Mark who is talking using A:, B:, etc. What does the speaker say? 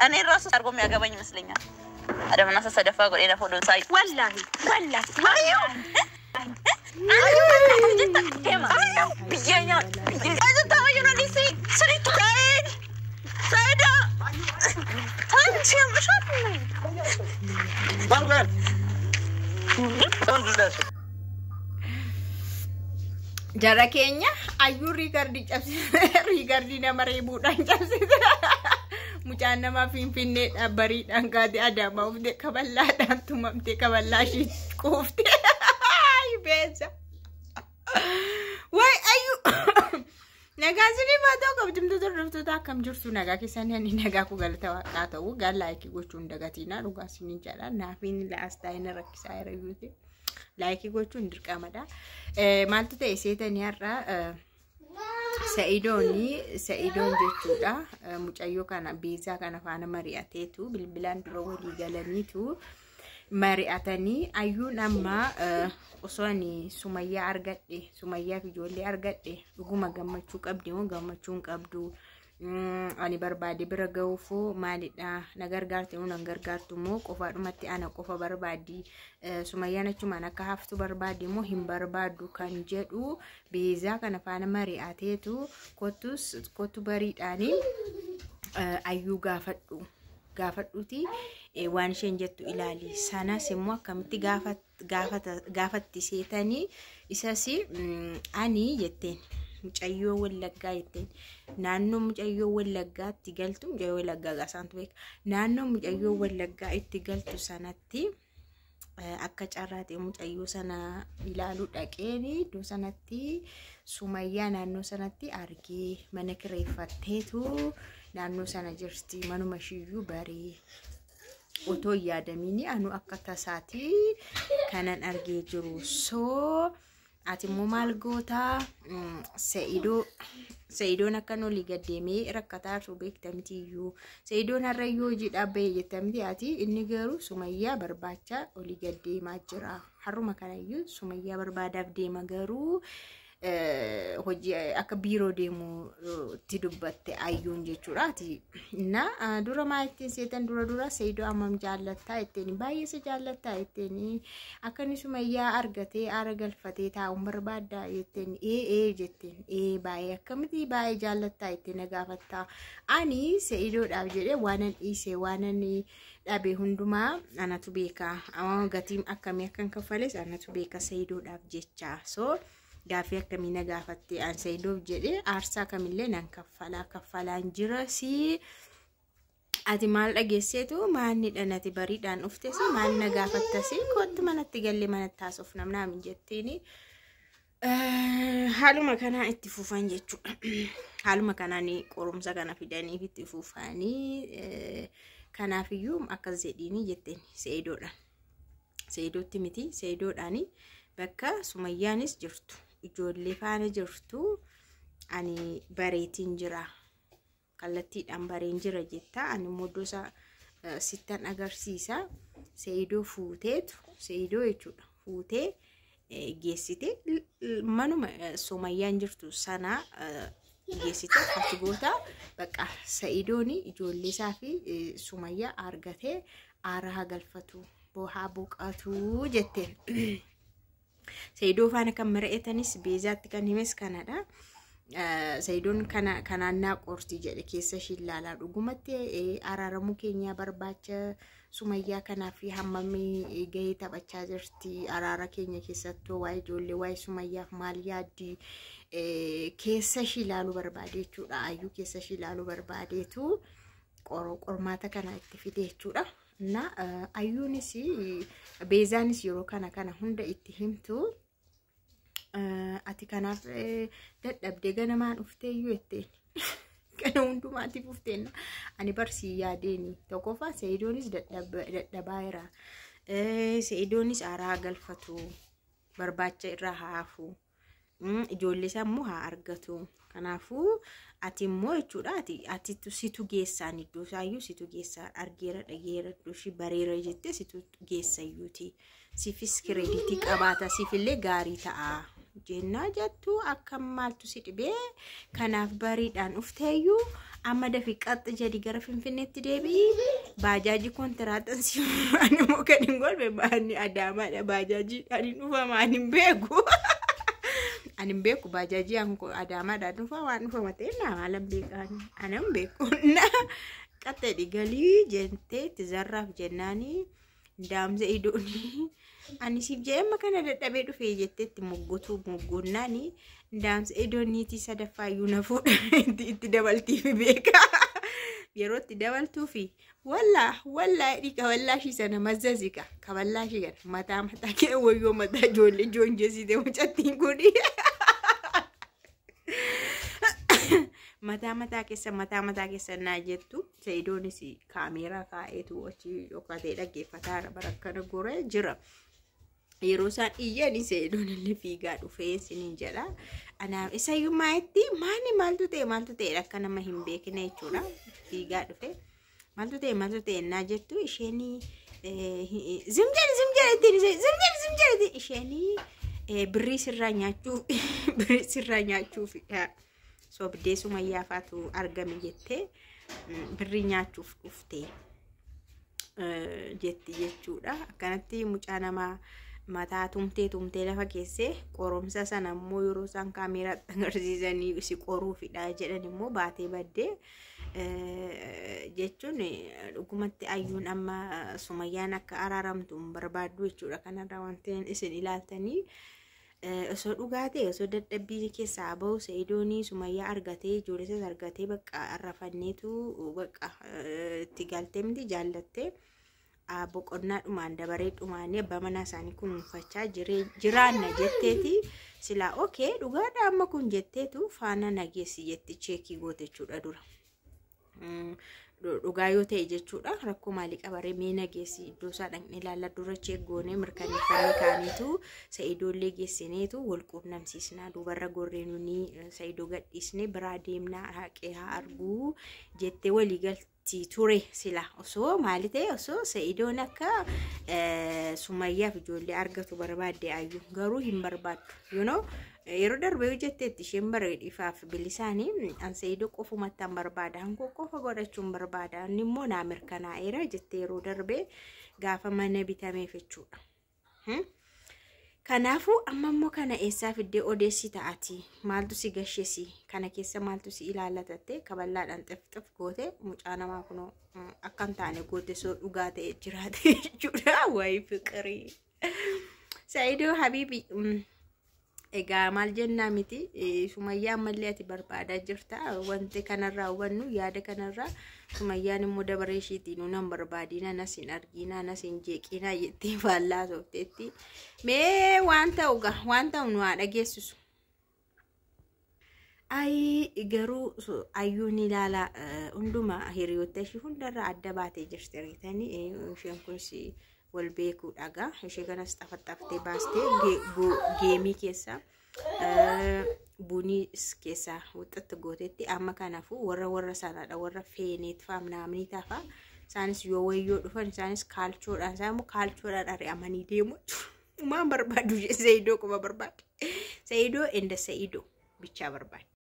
A: እኔ ራሱ አድርጎ የሚያገባኝ ይመስለኛል። አደምና ሰደፋ ጎዴ ነፎ ዶንሳይ ወላሂ ወላሂ
B: Jara keenya ayyuu riikardii cabsite, riikardii nama reebuudhaan cabsite. Mucaan namaa Finfinneedhaan bariidhaan kaatee Adaamaa uftee kaballaadhaan tumamtee kaballaa ishee quufte. Beessa. Wayi ayyuu. Nagaa isinii haa ta'u, kabajamtoota hordoftoota, akkam jirtu? Nagaa keessanii? Ani nagaa koo, galata waaqaa ta'u. Gaa like gochuun dagatiinaa, dhugaa isinii jedha. Naafiin la'as taa'ina rakkisaa jira yuute. Like gochuun dirqamadha. Maaltu ta'e seetanii? Har'a Sa'idooni, Sa'idoon jechuudha. Mucayyoo kana, Beezaa kana faana mari'ateetu, bilbilaan dura walii galaniitu mari'atanii, ayyuun amma osoo ani Sumayyaa argadhe, Sumayyaa fi ijoollee argadhe, dhuguma gammachuu qabdi moo gammachuu hin qabdu? Ani barbaade bira ga'uufoo maalidha? Na gargaarti moo nan gargaartu moo qofaadhumatti ana qofa barbaaddi? Sumayyaan achumaan akka haftu barbaaddi moo hin barbaaddu kan jedhu Beezaa kana faana mari'ateetu, kottus kottu bariidhaanii ayyuu gaafadhu. Gaafadhuuti waan isheen jettu ilaali. Sanas immoo akkamitti gaafatti seetanii? Isas ani jetteen mucayyoo Wallaggaa jetteen, naannoo mucayyoo Wallaggaatti galtu, mucayyoo Wallaggaa gaasaantu beeka, naannoo mucayyoo Wallaggaa itti galtu sanatti akka carraatee mucayyoo sana ilaaluu dhaqeen, iddoo sanatti Sumayyaa naannoo sanatti argee, mana kireeffatteetu naannoo sana jirti, manuma ishiiyyuu baree, otoo hin yaadamiin anu akka tasaati kanan argee jiru. Soo ati immoo maal gootaa? Sa'idoo, Sa'idoon akkan olii gaddeemee rakkataa jiru beekta mitiyyuu? Sa'idoon har'ayyuu hojii dhaabbee jetta miti ati? Inni garuu Sumayyaa barbaacha olii gaddeemaa jira. Har'uma kanayyuu Sumayyaa barbaadaaf deema, garuu hojii akka biiroo deemu itti dubbatte ayyuun jechuudha. Ati na dura maa ittiin seetan? Dura dura Sa'idoo ammam jaallattaa ittiin? Baay'ee isa jaallattaa ittiin? Akka inni Sumayyaa argatee aara galfatee taa'uun barbaaddaa jetteen? Ee ee jetteen. Ee, baay'ee. Akkamitti baay'ee jaallattaa ittiin na gaafattaa? Ani Sa'idoodhaaf jedhee waanan dhiise, waanan dhabe hundumaa anatu beeka. Gatiin akkamii akkan kaffales anatu beeka Sa'idoodhaaf jecha. So gaaffii akkamii na gaafatte? An Sa'idoof jedhee aarsaa kamillee nan kaffalaa, kaffalaan jira. Si ati maal dhageesseetu maalni dhanati bariidhaan dhuftesi maal na gaafattasi? Kottu manatti gallee manatti haasofna namnaamin jetteeni. Haaluma kanaan itti fufan jechuudha. Haaluma kanaan qorumsa kana fidaniif itti fufanii, kanaafiyyuu akkas jedhiini jetteen Sa'idoodhaan. Sa'idootti miti, Sa'idoodhaani bakka Sumayyaanis jirtu, ijoollee faana jirtu ani bareetiin jira. Kallattiidhaan bareen jira jetta. Ani immoo iddoo isaa sittan agarsiisa. Sa'idoo fuuteetu, Sa'idoo jechuudha, fuutee geessite manuma Sumayyaan jirtu sana geessite achi goota. Bakka Sa'idoon ijoollee isaa fi Sumayyaa argatee aara haa galfatu, haa boqatu jetteen. Sa'idoo faana kan mari'atanis, Beezaatti kan himes kanadha. Sa'idoon kana kanaan naa qorti jedhe, keessa ishii ilaalaa, dhugumatti araaramuu keenyaa barbaacha Sumayyaa kanaaf hammamii gahee taphachaa jirti? Araara keenya keessattuu waa'ee ijoollee, waa'ee Sumayyaaf maal yaaddi? Keessa ishii ilaaluu barbaade jechuudha. Ayyuu keessa ishii ilaaluu barbaadeetu qormaata kana itti fide jechuudha. Na ayyuunis Beezaanis yeroo kana kana hunda itti himtu, ati kanaaf dadhabdee ganamaan dhuftee iyyuu jetteen. Kana hundumaatiif dhufteen ani barsii yaadeeni. Tokkoffaa Sa'idoonis dadhabaa jira. Sa'idoonis aaraa galfatu, barbaacha irraa haa hafu. Ijoollee isaa immoo haa argatu. Kanaafuu ati immoo jechuudha, ati situ geessaan, iddoo isaayyuu situ geessaan, argeera, dhageera, iddoo ishii bareera jettee situ geessayyuuti. Siifis credit qabaata, siifillee gaarii ta'a. Jennaa jettu, akka maaltu si dhibee kanaaf bariidhaan dhufteeyyuu? Amma dafii qaxxi jedhi gara Finfinneetti deebi'i. Baajaajii kontiraatan si ani immoo kan hin golbe baanni Adaamaadha. Baajaajii ani dhufama ani hin beeku. Ani hin beeku baajaajii Adaamaadhaan dhufa waan dhufama ta'e naa maalan beekaa ani hin beeku. Qaxxee galii jettee itti zarraaf jennaanii daamsa idoonii ani siif jedhee amma kana dadhabee dhufee jetteetti moggotuu moggoonnaanii daamsa idooniitii sadaffaa iyyuu na fuudha itti dabaltiifi beeka. Yeroo itti dabaltuufi wallaa wallaa dhiqa wallaa ishii sana mazzazika kaballaa ishii kana mataa mataa kee wayyoo mataa ijoollee joonjessite mucattiin kuni. Mataa mataa keessa mataa mataa keessa naa jettu Sa'idoonis kaameeraa kaa'eetu achi dhokatee dhaggeeffataa bara akkana goree jira. Yeroo isaan iyyanii Sa'idoon illee fiigaa dhufee isiniin jedha. Anaaf isayyuu maayitti maani maaltu ta'e maaltu ta'e akka nama hin beekne jechuudha. Fiigaa dhufee maaltu ta'e maaltu ta'e naa jettu isheen zim jedhi zim jedhi ittiin zim jedhi zim jedhi isheen birrii sirraa nyaachuuf birrii sirraa nyaachuufidha. Sobdee Sumayyaa faatu argame jettee birrii nyaachuuf dhufte jetti jechuudha. Akkanatti mucaa namaa mataa tumtee tumtee lafa keessee qoromsa sana immoo yeroo isaan kaameeraatti agarsiisanii si qoruufidha jedhan immoo baatee baddee jechuun dhugumatti ayyuun amma Sumayyaan akka araaramtu hin barbaaddu jechuudha. Kanarraa wanti isin ilaaltanii osoo dhugaa ta'e osoo dadhabbii keessaa bahu Sa'idoonii Sumayyaa argatee ijoollees argatee bakka arrafanneetu bakka itti galtee miti jaallattee boqonnaa dhumaan dabaree dhumaanii abbaa manaa isaanii kunuunfachaa jiraanna jetteeti silaa okee dhugaadha amma kun jetteetu faana nageessi jetti cheekii goote jechuudha dura. Dhugaa yoo ta'e jechuudha rakkoo maalii qabaree mee nageessi iddoo isaa dhaqnee ilaalla dura cheek goonee mirkaneeffannee kaaniitu Sa'idoollee geessineetu wal quunnamsiisnaa duubarra gorree nuni Sa'idoo gadhiisnee biraa deemnaa haqee haa arguu jettee walii galti ture sila osoo maali ta'e osoo Sa'idoon akka Sumayyaaf ijoollee argatu barbaadde ayyuu garuu hin barbaaddu you know. Yeroo darbee hojjetteetti isheen bareedifaaf bilisaanii an Sa'idoo qofumatti an barbaada hankoo qofa godhachuun barbaada inni immoo naa mirkanaa'eera jettee yeroo darbee gaafa mana bitameef jechuudha. Kanaafuu amma immoo kana eessaa fiddee odeessi ta'ati maaltu si gasheesi kana keessa maaltu si ilaallatatte kaballaadhaan xifxif goote mucaa namaa kunoo akka hin taane goote soo dhugaa ta'e jiraate jechuudha. Wayi fiqirii. Sa'idoo habiibi. Egaa maal jennaa miti Sumayyaa ammallee ati barbaadaa jirta wanti kanarraa hubannu yaada kanarraa Sumayyaan immoo dabaree ishiitiin nuun barbaadina nas hin argina nas hin jeeqina jettee faallaa soofteetti. Mee waan ta'u gaa waan ta'u nu haa dhageessisu. Ayi garuu ayyuun ilaala hunduma hiriyoota ishii hundarraa adda baatee jirti argitanii isheen kunis wal beekuudha gaa ishee kanas xafaxaftee baastee geemii keessa bunii keessaa wuxxatti gootetti amma kanaafuu warra warra sanaadha warra feeneet fa'aa naamni tafa isaanis yoo wayyoo dhufan isaanis kaalchoodhaan isaan immoo kaalchoodhaan ari'amanii deemu maan barbaadu Sa'idoo qofa barbaadu Sa'idoo enda Sa'idoo bichaa barbaadu.